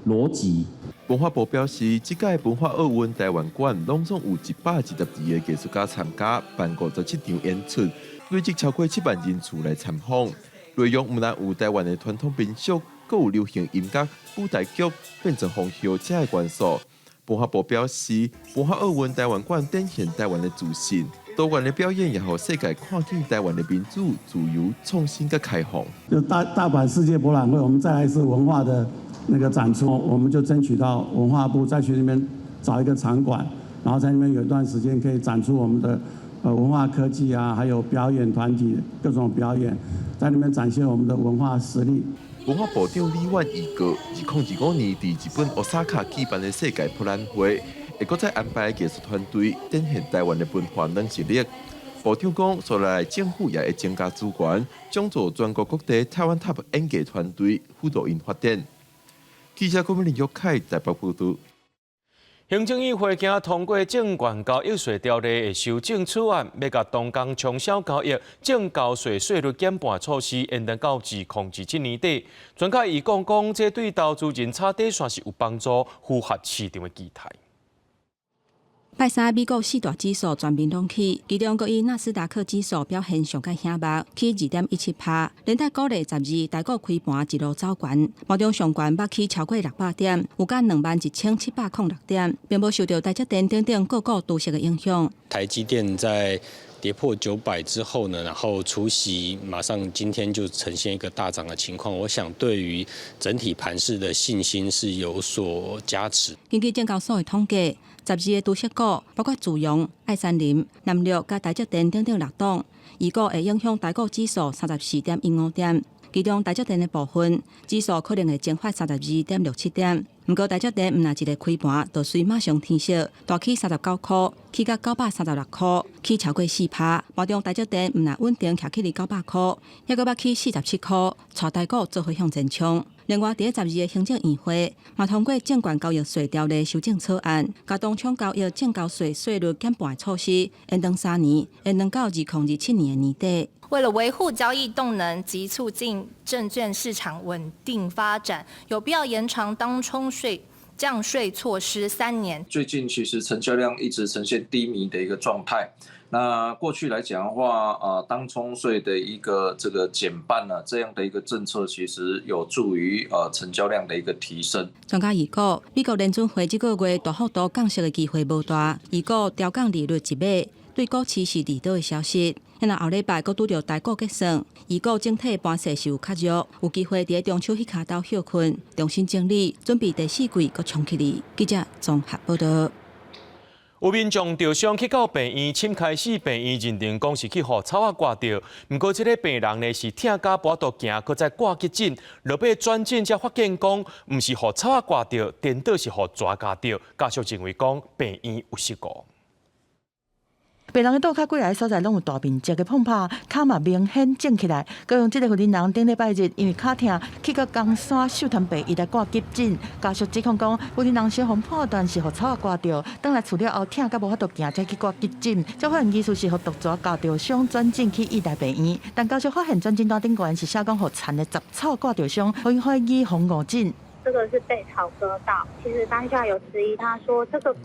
邏輯。文化部表示，這屆文化奧運台灣館攏總有122個藝術家參加，辦57場演出，累計超過7萬人次來參訪。內容毋但有台灣的傳統民俗，閣有流行音樂、舞台劇、變裝皇后這个元素。文化部表示，文化奧運台灣館展現台灣的自信，多元的表演也予世界看見台灣的民主、自由、創新佮開放。就大阪世界博覽會，我們再來一次文化的那個展出，我們就爭取到文化部再去那邊找一個場館，然後在那邊有一段時間可以展出我們的文化科技啊，還有表演團體各種表演，在那邊展現我們的文化實力。文化部長李婉預告，2025年佇日本大阪舉辦的世界博覽會，會閣再安排藝術團隊展現台灣的文化軟實力。部長講，紲落來政府也會增加資源，獎助全國各地台灣 TOP 演藝團隊輔導𪜶發展。記者郭美玲、玉凱台北報導。行政院會今通過證券交易稅條例的修正草案，欲共東江沖銷交易證交稅稅率減半措施延長到2027年底。專家預講講，這對投資人踩底線是有幫助，符合市場的期待。拜三，美國四大指數全面攏起，其中閣以納斯達克指數表現上較顯目，起2.17%，連帶鼓勵12台股開盤一路走懸，盤中上懸捌起超過600點，有甲21,706點，並無受著台積電等等個股除息的影響。台積電在跌破900之後呢，然後除息馬上今天就呈現一個大漲的情況，我想對於整體盤勢的信心是有所加持。根據證交所的統計，12个除息股，包括慈陽、愛三林、南綠佮台積電等等六檔，預估會影響台股指數34.15點。其中台積電的部分指數可能會蒸發32.67點。毋過台積電毋但一个開盤就隨馬上填息，大起39塊，起到936塊，起超過4%。盤中台積電毋但穩定徛起佇900塊，猶閣捌起47塊，帶台股做伙向前衝。另外，佇咧12个行政院會嘛通過證券交易稅條例修正草案，共當沖交易證交稅稅率減半的措施延長3年，延長到2027年的年底。為了維護交易動能及促進證券市場穩定發展，有必要延長當沖稅降稅措施3年。最近其實成交量一直呈現低迷的一個狀態。那過去來講的話，當沖稅的一個這個減半呢，這樣的一個政策其實有助於成交量的一個提升。專家預估，美國聯準會這個月大幅度降息的機會無大，預估調降利率一碼，對股市是利好的消息。那後禮拜閣拄著台股結算，預估整體盤勢是有較弱，有機會佇中秋彼跤頭歇睏，重新整理，準備第四季閣衝起來。記者綜合報導。有民眾著傷去到病院，診開始病院認定講是去予草仔割著，毋過這个病人呢是疼甲無法度行，閣再掛急診，落尾轉診才發現講，毋是予草仔割著，顛倒是予蛇咬著。家屬認為講病院有失誤。病人的倒跤幾个所在攏有大面積的膨泡，跤嘛明顯腫起來。高雄這个婦人頂禮拜日因為跤疼去到岡山秀潭病院來掛急診，家屬指控講，婦人先予判斷是予草仔割著，轉來厝了後疼甲無法度行，才去掛急診，才發現疑似是予毒蛇咬著傷，轉診去義大病院。但家屬發現轉診單頂懸是寫講予田的雜草割著傷，予𪜶懷疑防誤診。這個是被草割到。其實當下有質疑，他說這個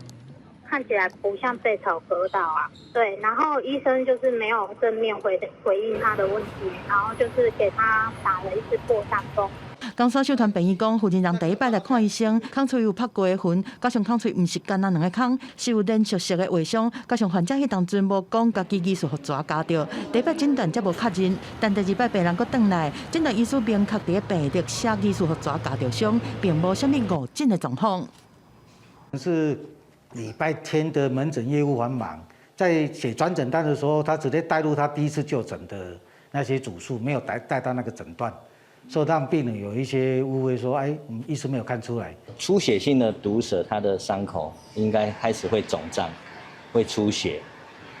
看起來不像被草割到啊。對，然後醫生就是沒有正面回應他的問題，然後就是給他打了一支破傷風。江蘇秀團病院講，負責人第一擺來看醫生，空喙有拍過的痕，加上空喙毋是干焦兩個空，是有連續性的劃傷，加上患者彼當陣無講家己疑似予蛇咬著，第一擺診斷才無確認，但第二擺病人閣轉來，診斷醫師明確佇病歷寫疑似予蛇咬著傷，並無啥物誤診的狀況。是禮拜天的門診業務繁忙，在寫轉診單的時候，他直接帶入他第一次就診的那些主訴，沒有帶到那個診斷。所以讓病人有一些誤會，說：“哎，醫生沒有看出來。” 出血性的毒蛇，它的傷口應該開始會腫脹，會出血，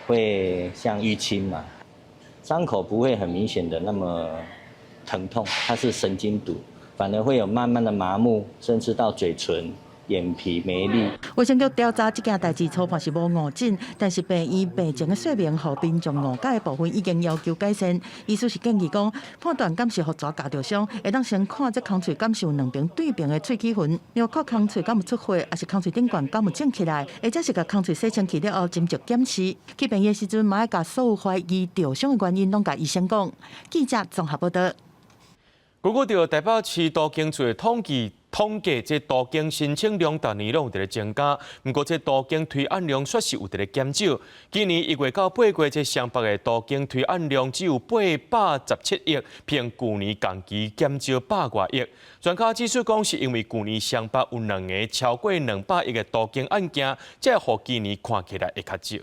會像淤青嘛。傷口不會很明顯的那麼疼痛，它是神經毒，反而會有慢慢的麻木，甚至到嘴唇、眼皮沒力。衛生局調查這件代誌初判是無誤診，但是病院病情的說明，予民眾誤解的部分已經要求改善。醫師是建議講，判斷敢是予蛇咬著傷，會當先看這空喙敢是有兩邊對平的喙齒痕，若看空喙敢有出血，抑是空喙頂懸敢有腫起來，或者是共空喙洗清氣了後斟酌檢視。去病院時陣，嘛愛共所有懷疑著傷的原因攏共醫生講。記者綜合報道。根據著台北市都更處的統計。統計，這都更申請量逐年攏有佇咧增加，毋過這都更推案量卻是有佇咧減少。今年一月到8月，這雙北的都更推案量只有817億，比舊年同期減少百外億。專家指出，講是因為舊年雙北有兩个超過200億的都更案件，才會予今年看起來會較少。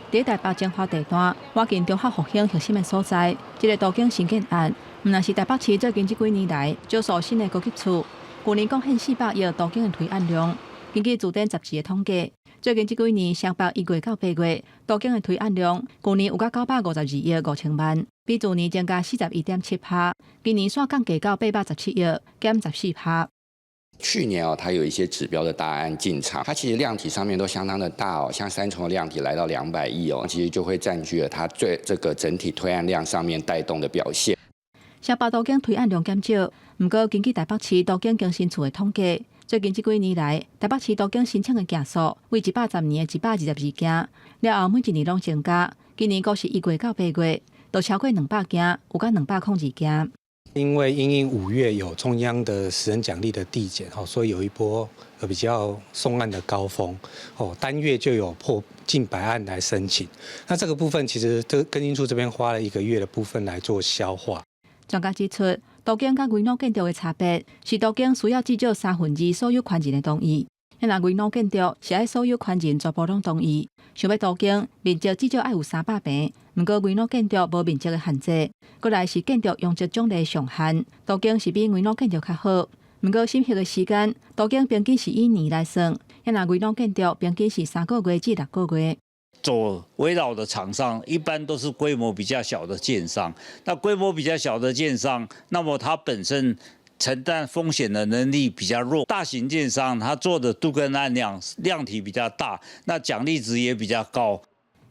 佇台北精華地段，倚近中學復興核心的所在，這个都更新建案，毋但是台北市最近這幾年來少數新的高級厝，舊年貢獻400億都更的推案量。根據自典雜誌的統計，最近這幾年雙北一月到八月都更的推案量，舊年有甲952億5千萬，比去年增加41.7%。今年煞降低到817億，減14%。去年哦，它有一些指標的大案進場，它其實量體上面都相當的大哦，像三重的量體來到200億哦，其實就會佔據了它最這個整體推案量上面帶動的表現。雙北都更推案量減少，毋過根據台北市都更更新處的統計，最近這幾年來，台北市都更申請的件數為110年的122件，了後每一年攏增加，今年閣是一月到八月，都超過200件，有甲202件。因為因應5月有中央的食人獎勵的遞減，所以有一波比較送案的高峰，哦，單月就有破近百案來申請。那這個部分其實這更新處這邊花了一個月的部分來做消化。專家指出，都更佮危老建築的差別是都更需要至少三分二所有權人的同意，若危老建築是愛所有權人全部攏同意。想欲都更面積至少愛有300坪，毋過危老建築無面積的限制。過來是建築容積獎勵上限，都更是比危老建築較好。毋過審核的時間，都更平均是以年來算，若危老建築平均是3個月至6個月。做危老的廠商一般都是規模比較小的建商，那規模比較小的建商，那麼它本身承擔風險的能力比較弱。大型建商他做的都更案量量體比較大，那獎勵值也比較高。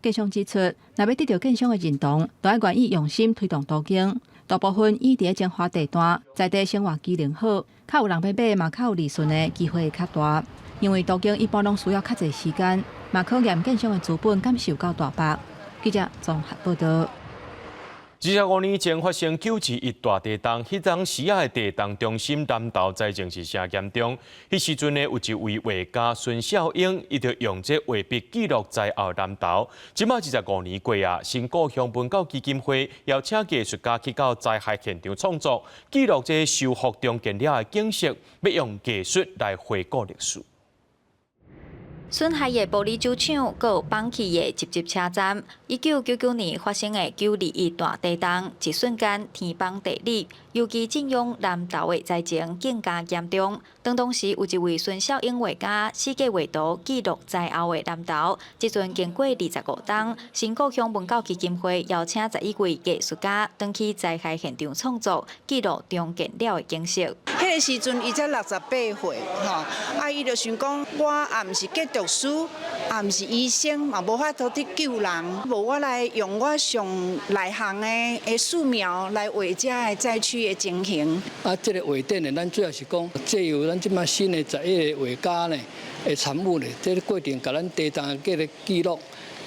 建商指出，若欲得著建商的認同，就愛願意用心推動都更。大部分以佇精華地段，在地生活機能好，較有人欲買，嘛較有利潤的機會較大。因為都更一般攏需要較濟時間，嘛考驗建商的資本敢是有夠大筆。記者綜合報道。25年前發生九二一大地動，彼當時仔的地動中心南投災情是誠嚴重。彼時陣呢，有一位畫家孫少英，伊就用這畫筆記錄災後南投。這馬二十五年過啊，新故鄉文教基金會邀請藝術家去到災害現場創作，記錄這修復重建了的景色，欲用藝術來回顧歷史。損害的玻璃酒廠，閣有崩去的集集車站。1999年發生的九二一大地動，一瞬間天崩地裂，尤其震央南投的災情更加嚴重。當時有一位孫少英畫家，四界畫圖記錄災後的南投。這陣經過25冬，新故鄉文教基金會邀請11位藝術家，轉去災害現場創作，記錄重建了的景色。彼个時陣，伊才68歲，吼，啊，伊就想講，我也毋是建築律師，也毋是醫生，嘛無法度去救人。無我來用我上內行的素描來畫遮个災區的情形。啊，這個畫展呢，咱主要是講借由咱這擺新的11个畫家呢的參與呢，這个過程共咱地震這个記錄，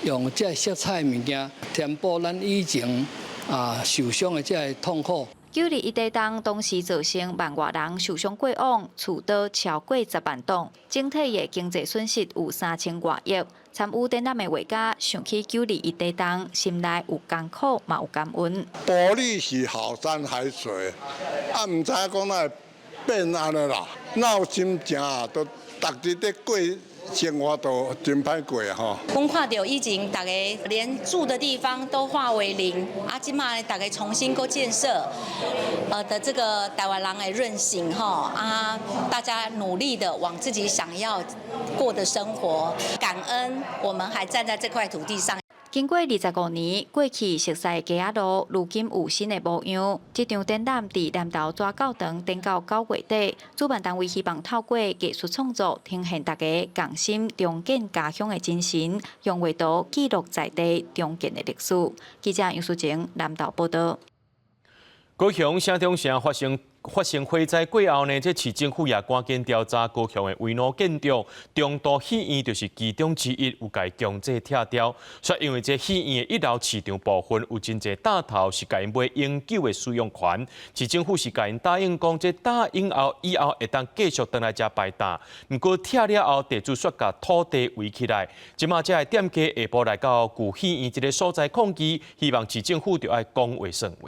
用這色彩的物件填補咱以前啊受傷的這个痛苦。 9·21地震當時造成萬外人受傷過往，厝倒超過10萬棟，整體的經濟損失有3000外億。參與展覽的畫家想起9·21地震，心內有艱苦，嘛有感恩。埔里是好山海水，啊，毋知影講哪會變按呢啦，哪有心情啊？都逐日咧過生活都真歹過吼。阮看著以前逐家連住的地方都化為零，啊，這擺逐家重新閣建設，的這個台灣人的韌性吼，啊，大家努力的往自己想要過的生活，感恩我們還站在這塊土地上。經過25年，過去熟悉的街仔路，如今有新的模樣。這場展覽佇南投紙教堂展到9月底，主辦單位希望透過藝術創作，呈現大家仝心重建家鄉的精神，用畫圖記錄在地重建的歷史。記者楊淑晴南投報導。高雄城中城發生火災過後呢，這市政府也趕緊調查高雄的違弩建築，中都戲院就是其中之一，有共強制拆掉。煞因為這戲院的一樓市場部分有真濟搭頭是共𪜶買永久的使用權，市政府是共𪜶答應講，這答應後以後會當繼續轉來遮擺檔。毋過拆了後，地主煞共土地圍起來，這馬這个店家下晡來到舊戲院這个所在抗議，希望市政府著愛講話算話。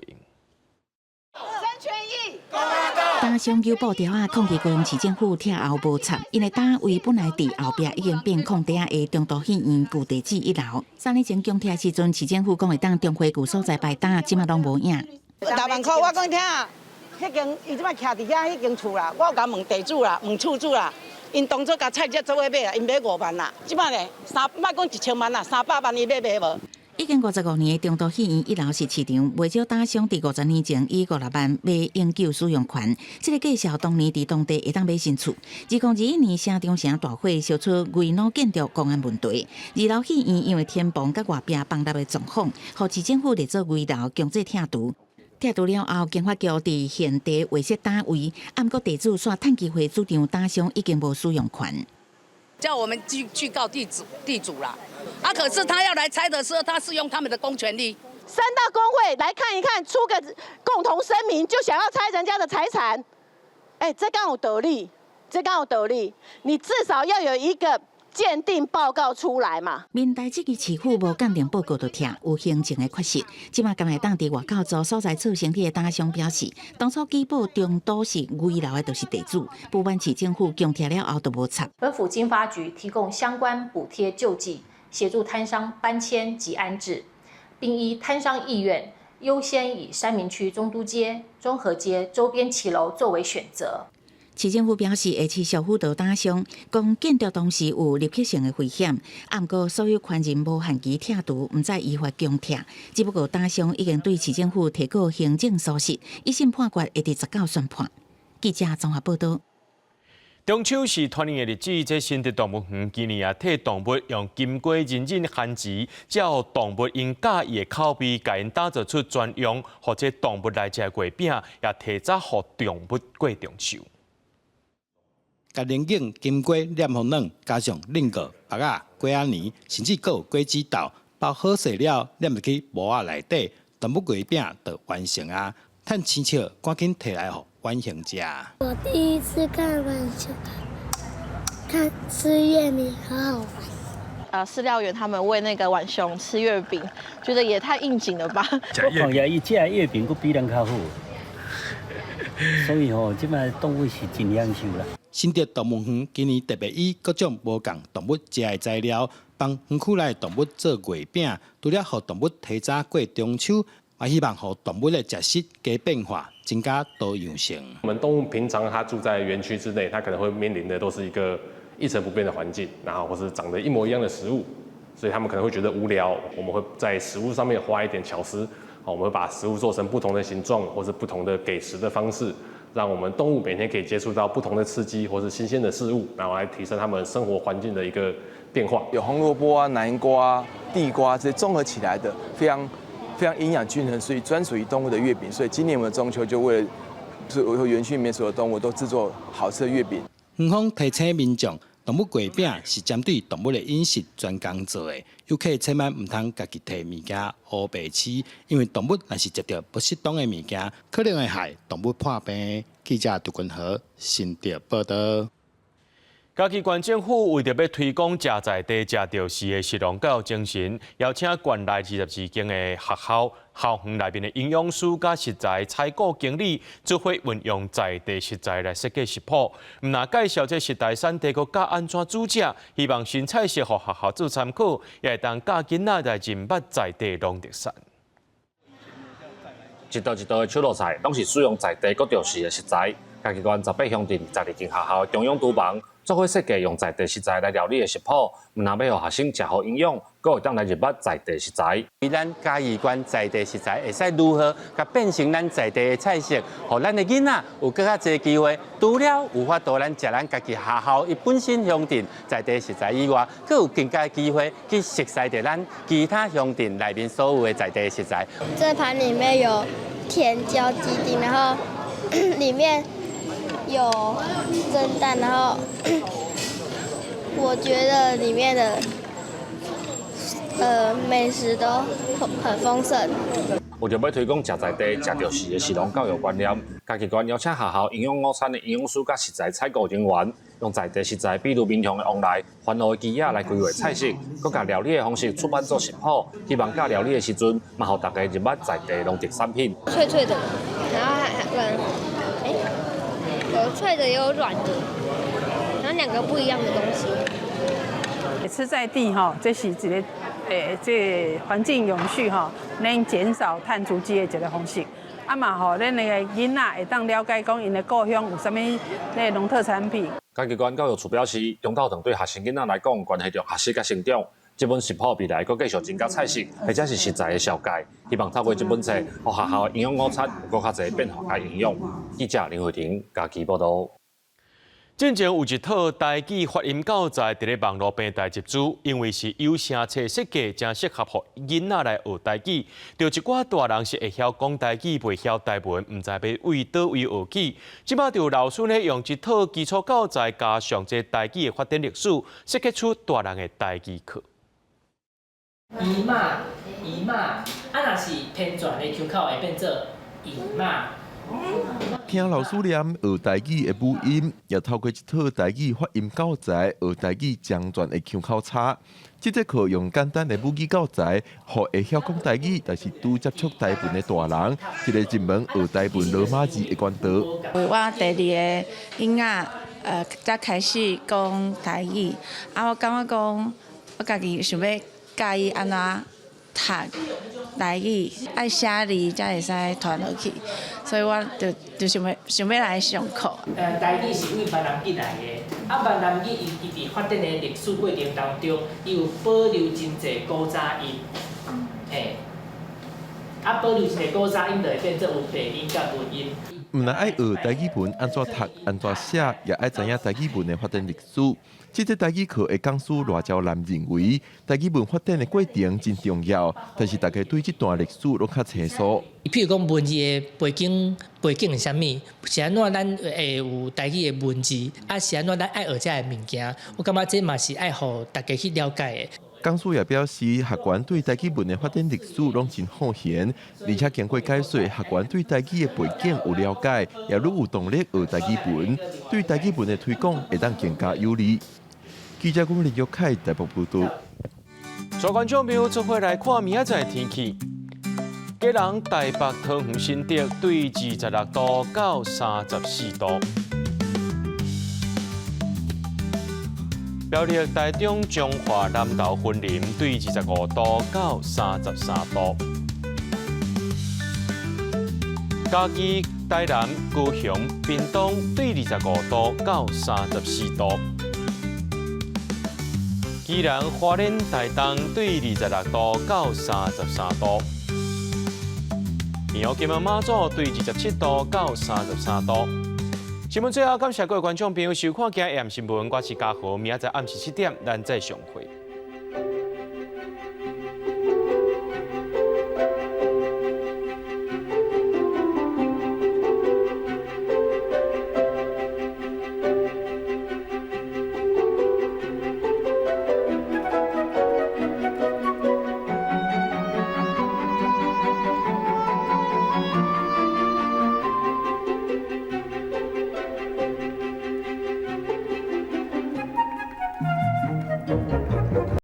打雙球布條仔抗議高雄市政府拆後無拆，𪜶的攤位本來佇後壁已經變空地仔的中都戲院舊地址一樓。3年前強拆時陣，市政府講會當重回舊所在擺檔，這馬攏無影。6萬塊，我講你聽啊，彼間伊這擺徛佇遐彼間厝啦，我有共問地主啦，問厝主啦，𪜶當初共菜價做伙買啦，𪜶買5萬啦，這擺咧三，莫講1000萬啦，300萬伊欲賣無？已經55年的中都戲院一樓是市場，袂少攤商佇50年前以56萬買永久使用權，這个價數當年佇當地會當買新厝。2021年城中城大火燒出違弩建築公安問題，二樓戲院因為天棚佮外壁崩塌的狀況，予市政府列做危樓強制拆除。拆除了後，經發局佇現地劃設攤位，毋過地主煞趁機會主張攤商已經無使用權。叫我們去告地主啦，啊！可是他要來拆的時候，他是用他們的公權力。三大公會來看一看，出個共同聲明，就想要拆人家的財產，哎，這敢有道理？這敢有道理？你至少要有一個鑑定報告出來嘛。面對這個市府無鑑定報告就拆，有行政的缺失。這馬敢會當佇外口租所在做生意的攤商表示，當初舉報中都是危樓的，就是地主，不滿市政府強拆了後都無拆。本府經發局提供相關補貼救濟，協助攤商搬遷及安置，並依攤商意願，優先以三民區中都街、中和街周邊騎樓作為選擇。市政府表示，會持續輔導攤商，講建築當時有入侵性的危險，毋過所有權人無限期拆除，毋再依法強拆。只不過攤商已經對市政府提告行政訴訟，一審判決會佇19宣判。記者綜合報導。中秋是團圓的日子，這新竹動物園今年也替動物用金瓜、仁仁、番薯，照動物𪜶佮意的口味，共𪜶打造出專用予這動物來食的月餅，也提早予動物過中秋。共龍井、金瓜、念予軟，加上菱角、白仔、瓜仔泥，甚至閣有果子豆，包好勢了，捏入去模仔內底，動物月餅就完成啊！趁青笑，趕緊提來予浣熊食。我第一次看浣熊，看吃月餅，好好玩。飼料員他們餵那個浣熊吃月餅，覺得也太應景了吧？我看起來伊食的月餅閣比人較好，所以吼，這擺動物是真享受啦。新竹動物園今年特別以各種無仝動物食的材料，幫園區內動物做月餅，除了予動物提早過中秋，也希望予動物的食食加變化，增加多樣性。我們動物平常它住在園區之內，它可能會面臨的都是一個一成不變的環境，然後或是長得一模一樣的食物，所以他們可能會覺得無聊。我們會在食物上面花一點巧思，我們會把食物做成不同的形狀，或是不同的給食的方式，讓我們動物每天可以接觸到不同的刺激或是新鮮的事物，然後來提升他們生活環境的一個變化。有紅蘿蔔啊、南瓜、地瓜這些綜合起來的，非常非常營養均衡，所以專屬於動物的月餅。所以今年我們中秋就為了所有園區裡面所有動物都製作好吃的月餅。園方提醒民眾，動物月餅是針對動物的飲食專工做的，遊客千萬毋通家己提物件烏白飼，因為動物若是食著不適當的物件，可能會害動物破病。記者杜君和新竹報道。嘉義縣政府為著欲推廣食在地、食著時的食農教育精神，邀請縣內22間的學校校園內面的營養師佮食材採購經理，做伙運用在地食材來設計食譜。毋但介紹這食材產地，閣教按怎煮食，希望新菜式予學校做參考，也會當教囡仔來認捌在地農特產。一道一道的手路菜，攏是使用在地閣著時的食材。嘉義縣18鄉鎮12間學校的中央廚房，做伙設計用在地食材來料理的食譜，毋但欲予學生食好營養，閣會當來認捌在地食材。咱嘉義縣在地食材會使如何共變成咱在地的菜色，予咱的囡仔有閣較濟機會，除了有法度咱食咱家己學校伊本身鄉鎮在地食材以外，閣有更加機會去熟悉著咱其他鄉鎮內面所有的在地食材。這盤裡面有甜椒雞丁，然後裡面有蒸蛋，然後我覺得裡面的美食都很豐盛。為著欲推廣食在地、食著時的食農教育觀念，嘉義縣邀請學校營養午餐的營養師佮食材採購人員，用在地食材，比如民雄的旺來、番芋的枝仔來規劃菜式，閣共料理的方式出版做食譜，希望教料理的時陣，嘛予大家認捌在地農特產品。脆脆的，然後還軟，欸，有脆的也有軟的，然後兩個不一樣的東西。吃在地吼，這是一個這個環境永續吼，能減少碳足跡的一個方式。啊嘛吼，咱的囡仔會當了解講𪜶的故鄉有啥物那個農特產品。嘉義縣教育處表示，中晝頓對學生囡仔來講，關係著學習佮成長。這本食譜未來閣繼續增加菜式，或者是食材的紹介，希望透過這本冊，予學校營養午餐有閣較濟變化佮營養。記者林慧婷嘉義報導。進前有一套台語發音教材佇咧網路平台集資，因為是有聲冊設計，誠適合予囡仔來學台語。著一寡大人是會曉講台語，袂曉台文，毋知欲對佗位學起。這擺就有老師咧用一套基礎教材，加上這台語的發展歷史，設計出大人的台語課。姨媽，姨媽，啊，若是偏轉的腔口會變做姨媽。聽老師念學台語的母音，也透過這套台語發音教材學台語將轉的腔口差。這節課用簡單的母語教材，予會曉講台語，但是拄接觸台文的大人，一個入門學台文羅馬字的管道。我第二个囡仔，才開始講台語，啊，我感覺講，我家己想欲教伊按怎讀台語，愛寫字才會使傳落去，所以我就想欲來上課。台語是對閩南語來的，啊，閩南語伊佇發展的歷史過程當中，伊有保留真濟古早音，嘿，啊，保留真濟古早音，就會變做有白音佮文音。毋但愛學台語文按怎讀、按怎寫，也愛知影台語文的發展歷史。這節台語課的講師賴昭南認為，台語文發展的過程真重要，但是大家對這段歷史攏較生疏。譬如講文字的背景是啥物？是按怎咱會有台語的文字？啊，是按怎咱愛學這个物件？我感覺這嘛是愛予大家去了解的。講師也表示，學員對台語文的發展歷史攏真好閒，而且經過解說，學員對台語的背景有了解，也愈有動力學台語文，對台語文的推廣會當更加有利。記者龚林玉凱台北報導。所觀眾朋友，做伙來看明仔載天氣。基隆、台北、桃園、新竹對26度到34度。苗栗、台中、彰化、南投、雲林對25度到33度。嘉義、台南、高雄、屏東對25度到34度。宜蘭、花蓮、台東對26度到33度。然後金門馬祖對27度到33度。新聞最後感謝各位觀眾朋友收看今日新聞，我是嘉豪，明仔載暗時7點，咱再相會。